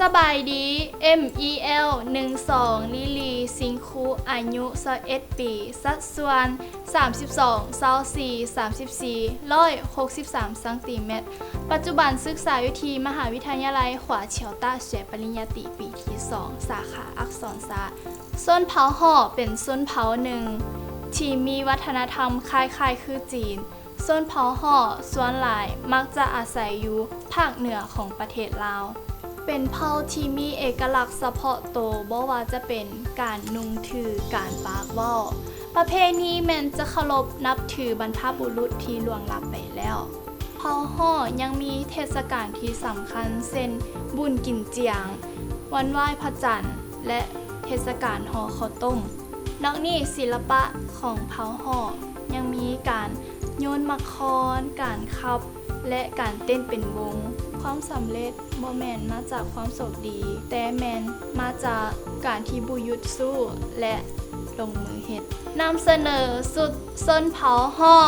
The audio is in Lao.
ສະບາຍດີ ເອັມອີແອລ ໜຶ່ງສອງ ລີລີ ສິງຄຸ ອາຍຸ ຊາວເອັດປີ ສັດສ່ວນ ສາມສິບສອງ ຊາວສີ່ ສາມສິບສີ່ ຮ້ອຍຫົກສິບສາມຊັງຕີແມັດ. ປັດຈຸບັນສຶກສາຢູ່ທີ່ມະຫາວິທະຍາໄລຂວາເຊວຕາ ສວຍປະລິນຍາຕີປີທີສອງ ສາຂາອັກສອນສາດ. ຊົນເຜົ່າຫໍ້ເປັນຊົນເຜົ່າໜຶ່ງທີ່ມີວັດທະນະທຳຄ້າຍໆຄືຈີນ. ຊົນເຜົ່າຫໍ້ສ່ວນຫຼາຍມັກຈະອາໄສຢູ່ພາກເໜືອຂອງປະເທດລາວ. ເປັນເຜົ່າທີ່ມີເອກະລັກສະເພາະໂຕ, ບໍ່ວ່າຈະເປັນການນຸ່ງຖື, ການປາກເວົ້າ, ປະເພນີແມ່ນຈະເຄົາລົບນັບຖືບັນພະບຸລຸດທີ່ລ່ວງລັບໄປແລ້ວ. ເຜົ່າຫໍ້ຍັງມີເທດສະການທີ່ສຳຄັນ ເຊັ່ນ ບຸນກິນຈຽງ, ວັນໄຫວ້ພະຈັນ ແລະ ເທດສະການຫໍ່ເຂົ້າຕົ້ມ. ນອກນີ້ ສິລະປະຂອງເຜົ່າຫໍ້ຍັງມີການໂຍນໝາກຄອນ, ການຂັບ ແລະ ການເຕັ້ນເປັນວົງ. ຄວາມສຳເລັດບໍ່ແມ່ນມາຈາກຄວາມໂຊກດີ, ແຕ່ແມ່ນມາຈາກການທີ່ບໍ່ຢຸດສູ້ ແລະ ລົງມືເຮັດ. ນຳສະເໜີຊຸດຊົນເຜົ່າຫໍ້.